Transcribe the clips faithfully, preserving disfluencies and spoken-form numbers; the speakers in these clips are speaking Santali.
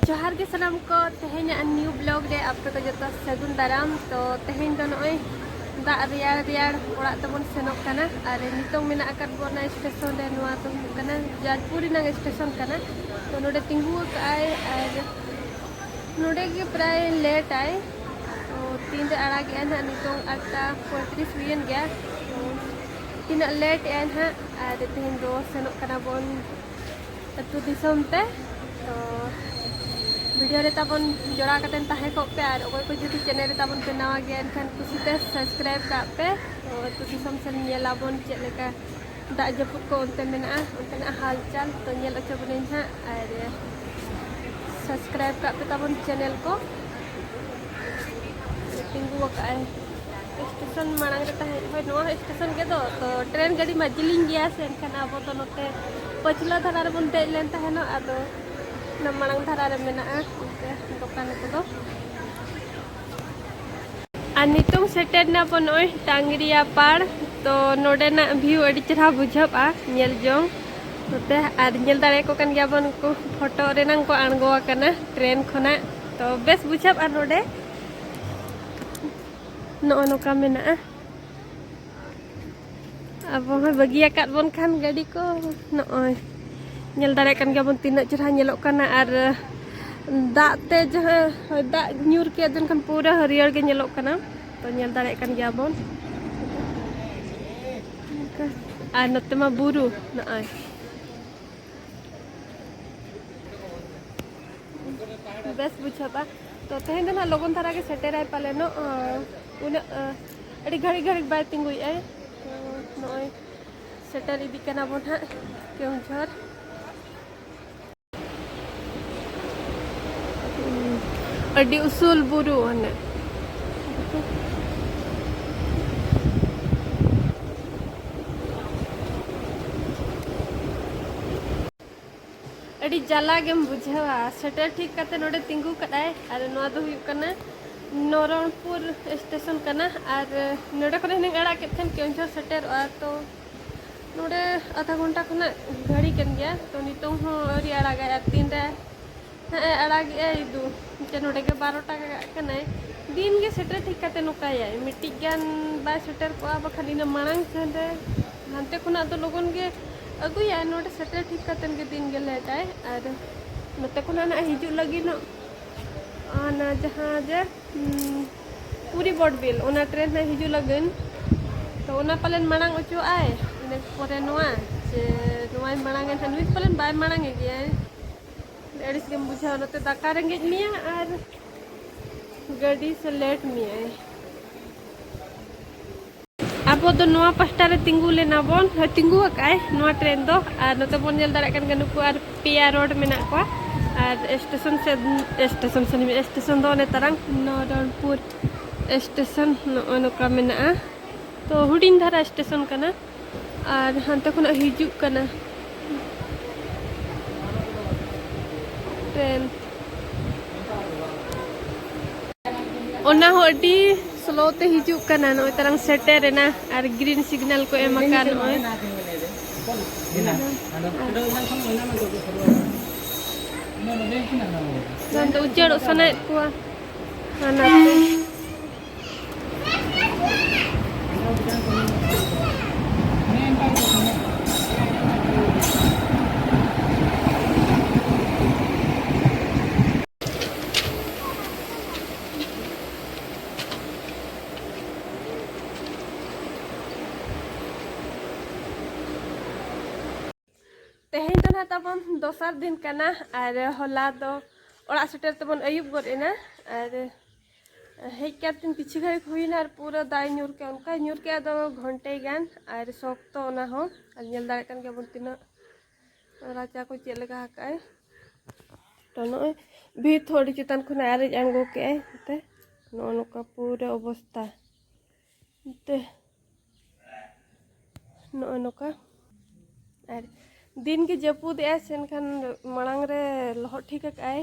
ᱡᱚᱦᱟᱨ ᱜᱮ ᱥᱟᱱᱟᱢ ᱠᱚ, ᱛᱮᱦᱮᱧᱟᱜ new vlog ᱨᱮ ᱟᱯᱮ ᱠᱚ ᱡᱚᱛᱚ ᱥᱟᱹᱜᱩᱱ ᱫᱟᱨᱟᱢ᱾ ᱛᱚ ᱛᱮᱦᱮᱧ ᱫᱚ ᱱᱚᱜᱼᱚᱭ ᱫᱟᱜ ᱨᱮᱭᱟᱲ ᱨᱮᱭᱟᱲ ᱚᱲᱟᱜ ᱛᱮᱵᱚᱱ ᱥᱮᱱᱚᱜ ᱠᱟᱱᱟ᱾ ᱟᱨ ᱱᱤᱛᱚᱝ ᱢᱮᱱᱟᱜ ᱟᱠᱟᱫ ᱵᱚᱱᱟ ᱥᱴᱮᱥᱚᱱ ᱨᱮ, ᱱᱚᱣᱟ ᱫᱚ ᱦᱩᱭᱩᱜ ᱠᱟᱱᱟ ᱡᱟᱡᱽᱯᱩᱨ ᱨᱮᱱᱟᱜ ᱥᱴᱮᱥᱚᱱ ᱠᱟᱱᱟ᱾ ᱛᱚ ᱱᱚᱰᱮ ᱛᱤᱸᱜᱩ ᱟᱠᱟᱫ ᱟᱭ ᱟᱨ ᱱᱚᱰᱮ ᱜᱮ ᱯᱨᱟᱭ late ᱟᱭ᱾ ᱛᱚ ᱛᱤᱱᱨᱮ ᱟᱲᱟᱜᱮᱜᱼᱟ ᱱᱟᱦᱟᱜ? ᱱᱤᱛᱚᱝ ᱟᱴ ᱴᱟ ᱯᱚᱸᱭᱛᱨᱤᱥ ᱦᱩᱭᱮᱱ ᱜᱮᱭᱟ᱾ ᱛᱚ ᱛᱤᱱᱟᱹᱜ late ᱮᱜᱼᱟᱭ ᱱᱟᱦᱟᱜ᱾ ᱟᱨ ᱛᱮᱦᱮᱧ ᱫᱚ ᱥᱮᱱᱚᱜ ᱠᱟᱱᱟ ᱵᱚᱱ ᱟᱹᱛᱩ ᱫᱤᱥᱚᱢ ᱛᱮ᱾ ᱛᱚ video ᱨᱮ ᱛᱟᱵᱚᱱ ᱡᱚᱲᱟᱣ ᱠᱟᱛᱮᱫ ᱛᱟᱦᱮᱸ ᱠᱚᱜ ᱯᱮ, ᱟᱨ ᱚᱠᱚᱭ ᱠᱚ ᱡᱩᱫᱤ channel ᱨᱮ ᱛᱟᱵᱚᱱ ᱯᱮ ᱱᱟᱣᱟ ᱜᱮᱭᱟ, ᱮᱱᱠᱷᱟᱱ ᱠᱩᱥᱤᱛᱮ subscribe ᱠᱟᱜ ᱯᱮ᱾ ᱛᱚ ᱟᱹᱛᱩ ᱫᱤᱥᱚᱢ ᱥᱮᱱ ᱧᱮᱞᱟᱵᱚᱱ ᱪᱮᱫ ᱞᱮᱠᱟ ᱫᱟᱜ ᱡᱟᱹᱯᱩᱫ ᱠᱚ ᱚᱱᱛᱮ ᱢᱮᱱᱟᱜᱼᱟ, ᱚᱱᱛᱮᱱᱟᱜ ᱦᱟᱞᱪᱟᱞ᱾ ᱛᱚ ᱧᱮᱞ ᱦᱚᱪᱚ ᱵᱚᱱᱟᱹᱧ ᱦᱟᱸᱜ, ᱟᱨ subscribe ᱠᱟᱜ ᱯᱮ ᱛᱟᱵᱚᱱ channel ᱠᱚ᱾ ᱛᱤᱸᱜᱩ ᱟᱠᱟᱫᱼᱟᱭ᱾ ᱥᱴᱮᱥᱚᱱ ᱢᱟᱲᱟᱝ ᱨᱮ ᱛᱟᱦᱮᱸ, ᱦᱳᱭ, ᱱᱚᱣᱟ ᱦᱚᱸ ᱥᱴᱮᱥᱚᱱ ᱜᱮ ᱫᱚ᱾ ᱛᱚ ᱴᱨᱮᱱ ᱜᱟᱹᱰᱤ ᱢᱟ ᱡᱤᱞᱤᱧ ᱜᱮᱭᱟ ᱥᱮ, ᱮᱱᱠᱷᱟᱱ ᱟᱵᱚ ᱫᱚ ᱱᱚᱛᱮ ᱯᱟᱹᱪᱷᱞᱟᱹ ᱫᱷᱟᱨᱟ ᱨᱮᱵᱚᱱ ᱫᱮᱡ ᱞᱮᱱ ᱛᱟᱦᱮᱱᱚᱜ, ᱟᱫᱚ ᱚᱱᱟ ᱢᱟᱲᱟᱝ ᱫᱷᱟᱨᱟ ᱨᱮ ᱢᱮᱱᱟᱜᱼᱟ ᱚᱱᱛᱮ ᱫᱚᱠᱟᱱ ᱠᱚᱫᱚ᱾ ᱟᱨ ᱱᱤᱛᱚᱝ ᱥᱮᱴᱮᱨ ᱱᱟᱵᱚᱱ ᱱᱚᱜᱼᱚᱭ ᱴᱟᱝᱜᱽᱨᱤᱭᱟ ᱯᱟᱲ᱾ ᱛᱚ ᱱᱚᱰᱮᱱᱟᱜ view ᱟᱹᱰᱤ ᱪᱮᱦᱨᱟ ᱵᱩᱡᱷᱟᱹᱜᱼᱟ ᱧᱮᱞ ᱡᱚᱝ ᱱᱚᱛᱮ᱾ ᱟᱨ ᱧᱮᱞ ᱫᱟᱲᱮᱭᱟᱠᱚ ᱠᱟᱱ ᱜᱮᱭᱟᱵᱚᱱ, ᱩᱱᱠᱩ ᱯᱷᱳᱴᱳ ᱨᱮᱱᱟᱝ ᱠᱚ ᱟᱬᱜᱚ ᱟᱠᱟᱱᱟ ᱴᱨᱮᱱ ᱠᱷᱚᱱᱟᱜ᱾ ᱛᱚ ᱵᱮᱥ ᱵᱩᱡᱷᱟᱹᱜᱼᱟ ᱱᱚᱰᱮ᱾ ᱱᱚᱜᱼᱚ ᱱᱚᱝᱠᱟ ᱢᱮᱱᱟᱜᱼᱟ᱾ ᱟᱵᱚ ᱦᱚᱸ ᱵᱟᱹᱜᱤᱭᱟᱠᱟᱫ ᱵᱚᱱ ᱠᱷᱟᱱ ᱜᱟᱹᱰᱤ ᱠᱚ᱾ ᱱᱚᱜᱼᱚᱭ ᱧᱮᱞ ᱫᱟᱲᱮᱭᱟᱜ ᱠᱟᱱ ᱜᱮᱭᱟᱵᱚᱱ ᱛᱤᱱᱟᱹᱜ ᱪᱮᱦᱨᱟ ᱧᱮᱞᱚᱜ ᱠᱟᱱᱟ᱾ ᱟᱨ ᱫᱟᱜ ᱛᱮ ᱡᱟᱦᱟᱸ ᱦᱚᱭ ᱫᱟᱜ ᱧᱩᱨ ᱠᱮᱫ, ᱮᱱᱠᱷᱟᱱ ᱯᱩᱨᱟᱹ ᱦᱟᱹᱨᱭᱟᱹᱲ ᱜᱮ ᱧᱮᱞᱚᱜ ᱠᱟᱱᱟ᱾ ᱛᱚ ᱧᱮᱞ ᱫᱟᱲᱮᱭᱟᱜ ᱠᱟᱱ ᱜᱮᱭᱟᱵᱚᱱ᱾ ᱟᱨ ᱱᱚᱛᱮ ᱢᱟ ᱵᱩᱨᱩ ᱱᱚᱜᱼᱚᱭ᱾ ᱵᱮᱥ ᱵᱩᱡᱷᱟᱹᱜᱼᱟ᱾ ᱛᱚ ᱛᱮᱦᱮᱧ ᱫᱚ ᱱᱟᱦᱟᱜ ᱞᱚᱜᱚᱱ ᱫᱷᱟᱨᱟ ᱜᱮ ᱥᱮᱴᱮᱨᱟᱭ ᱯᱟᱞᱮᱱᱚᱜ, ᱟᱸ, ᱩᱱᱟᱹᱜ, ᱟᱸ, ᱟᱹᱰᱤ ᱜᱷᱟᱹᱲᱤᱡ ᱜᱷᱟᱹᱲᱤᱡ ᱵᱟᱭ ᱛᱤᱸᱜᱩᱭᱮᱫᱼᱟᱭ᱾ ᱛᱚ ᱱᱚᱜᱼᱚᱭ ᱥᱮᱴᱮᱨ ᱤᱫᱤᱜ ᱠᱟᱱᱟ ᱵᱚᱱ ᱦᱟᱸᱜ ᱠᱮᱣᱚᱱᱡᱷᱚᱨ᱾ ᱟᱹᱰᱤ ᱩᱥᱩᱞ ᱵᱩᱨᱩ ᱚᱱᱮ᱾ ᱟᱹᱰᱤ ᱡᱟᱞᱟ ᱜᱮᱢ ᱵᱩᱡᱷᱟᱹᱣᱟ᱾ ᱥᱮᱴᱮᱨ ᱴᱷᱤᱠ ᱠᱟᱛᱮ ᱱᱚᱰᱮ ᱛᱤᱸᱜᱩ ᱠᱟᱫᱟᱭ᱾ ᱟᱨ ᱱᱚᱣᱟ ᱫᱚ ᱦᱩᱭᱩᱜ ᱠᱟᱱᱟ ᱱᱚᱨᱚᱱᱯᱩᱨ ᱥᱴᱮᱥᱚᱱ ᱠᱟᱱᱟ᱾ ᱟᱨ ᱱᱚᱰᱮ ᱠᱷᱚᱱ ᱦᱩᱱᱟᱹᱝ ᱟᱲᱟᱜ ᱠᱮᱫ ᱠᱷᱟᱱ ᱠᱮᱣᱚᱱᱡᱷᱚᱨ ᱥᱮᱴᱮᱨᱚᱜᱼᱟ᱾ ᱛᱚ ᱱᱚᱰᱮ ᱟᱫᱷᱟ ᱜᱷᱚᱱᱴᱟ ᱠᱷᱚᱱᱟᱜ ᱜᱷᱟᱹᱲᱤ ᱠᱟᱱ ᱜᱮᱭᱟ᱾ ᱛᱚ ᱱᱤᱛᱚᱝ ᱦᱚᱸ ᱟᱹᱣᱨᱤ ᱟᱲᱟᱜᱟᱭ᱾ ᱟᱨ ᱛᱤᱱᱨᱮ ᱦᱮᱸ, ᱟᱲᱟᱜᱮᱜᱼᱟᱭ ᱫᱩ᱾ ᱡᱮ ᱱᱚᱰᱮ ᱜᱮ ᱵᱟᱨᱚ ᱴᱟᱠᱟ ᱠᱟᱜ ᱠᱟᱱᱟᱭ᱾ ᱫᱤᱱ ᱜᱮ ᱥᱮᱴᱮᱨ ᱴᱷᱤᱠ ᱠᱟᱛᱮ ᱱᱚᱝᱠᱟᱭᱟᱭ᱾ ᱢᱤᱫᱴᱤᱡ ᱜᱟᱱ ᱵᱟᱭ ᱥᱮᱴᱮᱨ ᱠᱚᱜᱼᱟ, ᱵᱟᱠᱷᱟᱱ ᱤᱱᱟᱹ ᱢᱟᱲᱟᱝ ᱥᱮᱱ ᱨᱮ ᱦᱟᱱᱛᱮ ᱠᱷᱚᱱᱟᱜ ᱫᱚ ᱞᱚᱜᱚᱱ ᱜᱮ ᱟᱹᱜᱩᱭᱟᱭ᱾ ᱱᱚᱰᱮ ᱥᱮᱴᱮᱨ ᱴᱷᱤᱠ ᱠᱟᱛᱮ ᱜᱮ ᱫᱤᱱ ᱜᱮ ᱞᱮᱴᱟᱭ᱾ ᱟᱨ ᱱᱚᱛᱮ ᱠᱷᱚᱱᱟᱜ ᱱᱟᱜ ᱦᱤᱡᱩᱜ ᱞᱟᱹᱜᱤᱫ ᱱᱚᱜ ᱚᱱᱟ ᱡᱟᱦᱟᱸ ᱡᱮ, ᱦᱩᱸ, ᱯᱩᱨᱤ ᱵᱚᱰᱵᱤᱞ, ᱚᱱᱟ ᱴᱨᱮᱱ ᱦᱟᱸᱜ ᱦᱤᱡᱩᱜ ᱞᱟᱹᱜᱤᱫ᱾ ᱛᱚ ᱚᱱᱟ ᱯᱟᱞᱮᱱ ᱢᱟᱲᱟᱝ ᱚᱪᱚᱣᱟᱜᱼᱟᱭ, ᱤᱱᱟᱹ ᱯᱚᱨᱮ ᱱᱚᱣᱟ, ᱥᱮ ᱱᱚᱣᱟᱭ ᱢᱟᱲᱟᱝ ᱮᱱ ᱦᱟᱸᱜ? ᱱᱩᱭ ᱯᱟᱞᱮᱱ ᱵᱟᱭ ᱢᱟᱲᱟᱝ ᱮ ᱜᱮᱭᱟᱭ᱾ ᱟᱹᱲᱤᱥ ᱜᱮᱢ ᱵᱩᱡᱷᱟᱹᱣᱟ, ᱱᱚᱛᱮ ᱫᱟᱠᱟ ᱨᱮᱸᱜᱮᱡ ᱢᱮᱭᱟ ᱟᱨ ᱜᱟᱹᱰᱤ ᱥᱮ ᱞᱮᱴ ᱢᱮᱭᱟᱭ᱾ ᱟᱵᱚ ᱫᱚ ᱱᱚᱣᱟ ᱯᱟᱥᱴᱟ ᱨᱮ ᱛᱤᱸᱜᱩ ᱞᱮᱱᱟ ᱵᱚᱱ, ᱦᱳᱭ, ᱛᱤᱸᱜᱩ ᱟᱠᱟᱫᱼᱟᱭ ᱱᱚᱣᱟ ᱴᱨᱮᱱ ᱫᱚ᱾ ᱟᱨ ᱱᱚᱛᱮ ᱵᱚᱱ ᱧᱮᱞ ᱫᱟᱲᱮᱭᱟᱜ ᱠᱟᱱ ᱜᱮᱭᱟ, ᱱᱩᱠᱩ ᱟᱨ ᱯᱮᱭᱟ ᱨᱳᱰ ᱢᱮᱱᱟᱜ ᱠᱚᱣᱟ᱾ ᱟᱨ ᱥᱴᱮᱥᱚᱱ ᱥᱮᱫ, ᱥᱴᱮᱥᱚᱱ ᱥᱮᱫ, ᱥᱴᱮᱥᱚᱱ ᱫᱚ ᱚᱱᱮ ᱛᱟᱨᱟᱝ ᱱᱚᱨᱚᱱᱯᱩᱨ ᱥᱴᱮᱥᱚᱱ, ᱱᱚᱜᱼᱚ ᱱᱚᱝᱠᱟ ᱢᱮᱱᱟᱜᱼᱟ᱾ ᱛᱚ ᱦᱩᱰᱤᱧ ᱫᱷᱟᱨᱟ ᱥᱴᱮᱥᱚᱱ ᱠᱟᱱᱟ᱾ ᱟᱨ ᱦᱟᱱᱛᱮ ᱠᱷᱚᱱᱟᱜ ᱦᱤᱡᱩᱜ ᱠᱟᱱᱟ ᱴᱨᱮᱱ᱾ ᱚᱱᱟ ᱦᱚᱸ ᱟᱹᱰᱤ ᱥᱞᱳ ᱛᱮ ᱦᱤᱡᱩᱜ ᱠᱟᱱᱟ᱾ ᱱᱚᱜᱼᱚᱭ ᱛᱟᱨᱟᱝ ᱥᱮᱴᱮᱨ ᱮᱱᱟ ᱟᱨ ᱜᱨᱤᱱ ᱥᱤᱜᱽᱱᱟᱞ ᱠᱚ ᱮᱢ ᱟᱠᱟᱫ ᱱᱚᱜᱼᱚᱭ᱾ ᱵᱟᱝ ᱫᱚ ᱩᱪᱟᱹᱲᱚᱜ ᱥᱟᱱᱟᱭᱮᱫ ᱠᱚᱣᱟ ᱦᱟᱱᱟ᱾ ᱛᱮᱦᱮᱧ ᱫᱚ ᱱᱟᱦᱟᱜ ᱛᱟᱵᱚᱱ ᱫᱚᱥᱟᱨ ᱫᱤᱱ ᱠᱟᱱᱟ, ᱟᱨ ᱦᱚᱞᱟ ᱫᱚ ᱚᱲᱟᱜ ᱥᱮᱴᱮᱨ ᱛᱮᱵᱚᱱ ᱟᱹᱭᱩᱵ ᱜᱚᱫ ᱮᱱᱟ᱾ ᱟᱨ ᱦᱮᱡ ᱠᱟᱛᱮ ᱠᱤᱪᱷᱩ ᱜᱷᱟᱹᱲᱤᱡ ᱦᱩᱭᱱᱟ, ᱟᱨ ᱯᱩᱨᱟᱹ ᱫᱟᱜ ᱧᱩᱨ ᱠᱮᱜᱼᱟ, ᱚᱱᱠᱟᱭ ᱧᱩᱨ ᱠᱮᱜᱼᱟ ᱫᱚ ᱜᱷᱚᱱᱴᱮ ᱜᱟᱱ, ᱟᱨ ᱥᱚᱠᱛᱚ ᱚᱱᱟ ᱦᱚᱸ᱾ ᱟᱨ ᱧᱮᱞ ᱫᱟᱲᱮᱭᱟᱜ ᱠᱟᱱ ᱜᱮᱭᱟᱵᱚᱱ ᱛᱤᱱᱟᱹᱜ ᱨᱟᱪᱟ ᱠᱚ ᱪᱮᱫ ᱞᱮᱠᱟ ᱟᱠᱟᱫᱼᱟᱭ᱾ ᱛᱚ ᱱᱚᱜᱼᱚᱭ ᱵᱷᱤᱛ ᱦᱚᱸ ᱟᱹᱰᱤ ᱪᱮᱛᱟᱱ ᱠᱷᱚᱱᱟᱜ ᱟᱨᱮᱡ ᱟᱬᱜᱚ ᱠᱮᱜᱼᱟᱭ, ᱱᱚᱛᱮ ᱱᱚᱜᱼᱚ ᱱᱚᱝᱠᱟ ᱯᱩᱨᱟᱹ ᱚᱵᱚᱥᱛᱟ᱾ ᱱᱚᱛᱮ ᱱᱚᱜᱼᱚᱭ ᱱᱚᱝᱠᱟ᱾ ᱟᱨ ᱫᱤᱱ ᱜᱮ ᱡᱟᱹᱯᱩᱫ ᱮᱜᱼᱟᱭ ᱥᱮ, ᱮᱱᱠᱷᱟᱱ ᱢᱟᱲᱟᱝ ᱨᱮ ᱞᱚᱦᱚᱫ ᱴᱷᱤᱠ ᱟᱠᱟᱫᱼᱟᱭ,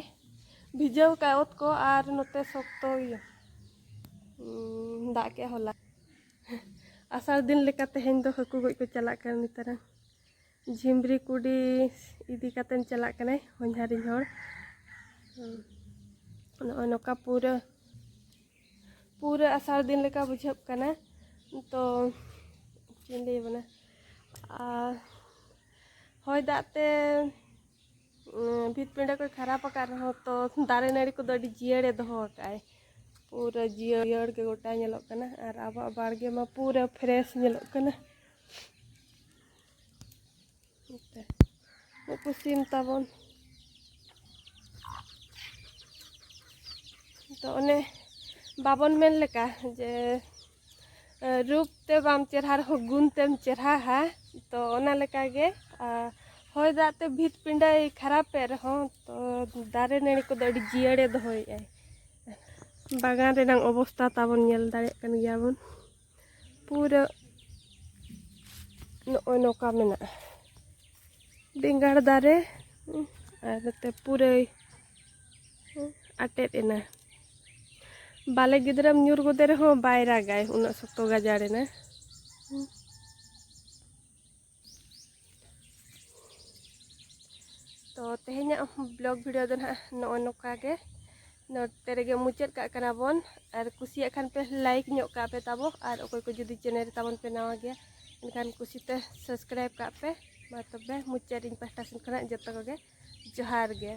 ᱵᱷᱤᱡᱟᱹᱣ ᱟᱠᱟᱫ ᱚᱛ ᱠᱚ, ᱟᱨ ᱱᱚᱛᱮ ᱥᱚᱠᱛᱚ ᱜᱮ, ᱩᱸ, ᱫᱟᱜ ᱠᱮᱜᱼᱟ ᱦᱚᱞᱟ᱾ ᱟᱥᱟᱲ ᱫᱤᱱ ᱞᱮᱠᱟ ᱛᱮᱦᱮᱧ ᱫᱚ ᱦᱟᱹᱠᱩ ᱜᱚᱡ ᱠᱚ ᱪᱟᱞᱟᱜ ᱠᱟᱱᱟ ᱱᱮᱛᱟᱨᱟᱝ᱾ ᱡᱷᱤᱢᱵᱽᱨᱤ ᱠᱩᱰᱤ ᱤᱫᱤ ᱠᱟᱛᱮᱱ ᱪᱟᱞᱟᱜ ᱠᱟᱱᱟᱭ ᱦᱚᱧᱦᱟᱨᱤᱧ ᱦᱚᱲ᱾ ᱦᱩᱸ᱾ ᱱᱚᱜᱼᱚᱭ ᱱᱚᱝᱠᱟ ᱯᱩᱨᱟᱹ, ᱯᱩᱨᱟᱹ ᱟᱥᱟᱲ ᱫᱤᱱ ᱞᱮᱠᱟ ᱵᱩᱡᱷᱟᱹᱜ ᱠᱟᱱᱟ᱾ ᱛᱚ ᱪᱮᱫ ᱤᱧ ᱞᱟᱹᱭ ᱟᱵᱚᱱᱟ, ᱟᱨ ᱦᱚᱭ ᱫᱟᱜ ᱛᱮ, ᱩᱸ, ᱵᱷᱤᱛ ᱯᱤᱸᱰᱟᱹ ᱠᱚᱭ ᱠᱷᱟᱨᱟᱯ ᱟᱠᱟᱫ ᱨᱮᱦᱚᱸ, ᱛᱚ ᱫᱟᱨᱮ ᱱᱟᱹᱲᱤ ᱠᱚᱫᱚ ᱟᱹᱰᱤ ᱡᱤᱭᱟᱹᱲᱮ ᱫᱚᱦᱚ ᱟᱠᱟᱫᱼᱟᱭ᱾ ᱯᱩᱨᱟᱹ ᱡᱤᱭᱟᱹᱲ ᱜᱮ ᱜᱚᱴᱟ ᱧᱮᱞᱚᱜ ᱠᱟᱱᱟ, ᱟᱨ ᱟᱵᱚᱣᱟᱜ ᱵᱟᱲᱜᱮ ᱢᱟ ᱯᱩᱨᱟᱹ ᱯᱷᱨᱮᱥ ᱧᱮᱞᱚᱜ ᱠᱟᱱᱟ᱾ ᱱᱚᱛᱮ ᱱᱩᱠᱩ ᱥᱤᱢ ᱛᱟᱵᱚᱱ᱾ ᱛᱚ ᱚᱱᱮ ᱵᱟᱵᱚᱱ ᱢᱮᱱ ᱞᱮᱠᱟ ᱡᱮ, ᱮ, ᱨᱩᱯ ᱛᱮ ᱵᱟᱢ ᱪᱮᱨᱦᱟ ᱨᱮᱦᱚᱸ ᱜᱩᱱ ᱛᱮᱢ ᱪᱮᱨᱦᱟᱦᱟ᱾ ᱛᱚ ᱚᱱᱟ ᱞᱮᱠᱟᱜᱮ, ᱟ, ᱦᱚᱭ ᱫᱟᱜ ᱛᱮ ᱵᱷᱤᱛ ᱯᱤᱸᱰᱟᱹᱭ ᱠᱷᱟᱨᱟᱯᱮᱫ ᱨᱮᱦᱚᱸ, ᱛᱚ ᱫᱟᱨᱮ ᱱᱟᱹᱲᱤ ᱠᱚᱫᱚ ᱟᱹᱰᱤ ᱡᱤᱭᱟᱹᱲᱮ ᱫᱚᱦᱚᱭᱮᱫᱼᱟᱭ᱾ ᱵᱟᱜᱟᱱ ᱨᱮᱱᱟᱜ ᱚᱵᱚᱥᱛᱟ ᱛᱟᱵᱚᱱ ᱧᱮᱞ ᱫᱟᱲᱮᱭᱟᱜ ᱠᱟᱱ ᱜᱮᱭᱟ ᱵᱚᱱ᱾ ᱯᱩᱨᱟᱹ ᱱᱚᱜᱼᱚᱭ ᱱᱚᱝᱠᱟ ᱢᱮᱱᱟᱜᱼᱟ ᱵᱮᱸᱜᱟᱲ ᱫᱟᱨᱮ, ᱟᱨ ᱱᱚᱛᱮ ᱯᱩᱨᱟᱹᱭ ᱟᱴᱮᱫ ᱮᱱᱟ᱾ ᱵᱟᱞᱮ ᱜᱤᱫᱽᱨᱟᱹᱢ ᱧᱩᱨ ᱜᱚᱫᱮ ᱨᱮᱦᱚᱸ ᱵᱟᱭ ᱨᱟᱜᱟᱭ, ᱩᱱᱟᱹᱜ ᱥᱚᱠᱛᱚ ᱜᱟᱡᱟᱲ ᱮᱱᱟ᱾ ᱛᱚ ᱛᱮᱦᱮᱧᱟᱜ vlog video ᱫᱚ ᱱᱟᱦᱟᱜ ᱱᱚᱜᱼᱚ ᱱᱚᱝᱠᱟ ᱜᱮ, ᱱᱚᱛᱮ ᱨᱮᱜᱮ ᱢᱩᱪᱟᱹᱫ ᱠᱟᱜ ᱠᱟᱱᱟ ᱵᱚᱱ᱾ ᱟᱨ ᱠᱩᱥᱤᱭᱟᱜ ᱠᱷᱟᱱ ᱯᱮ like ᱧᱚᱜ ᱠᱟᱜ ᱯᱮ ᱛᱟᱵᱚ, ᱟᱨ ᱚᱠᱚᱭ ᱠᱚ ᱡᱩᱫᱤ channel ᱨᱮ ᱛᱟᱵᱚᱱ ᱯᱮ ᱱᱟᱣᱟ ᱜᱮᱭᱟ, ᱮᱱᱠᱷᱟᱱ ᱠᱩᱥᱤᱛᱮ subscribe ᱠᱟᱜ ᱯᱮ᱾ ᱢᱟ ᱛᱚᱵᱮ ᱢᱩᱪᱟᱹᱫ ᱤᱧ ᱯᱟᱦᱴᱟ ᱥᱮᱱ ᱠᱷᱚᱱᱟᱜ ᱡᱚᱛᱚ ᱠᱚᱜᱮ ᱡᱚᱦᱟᱨ ᱜᱮ᱾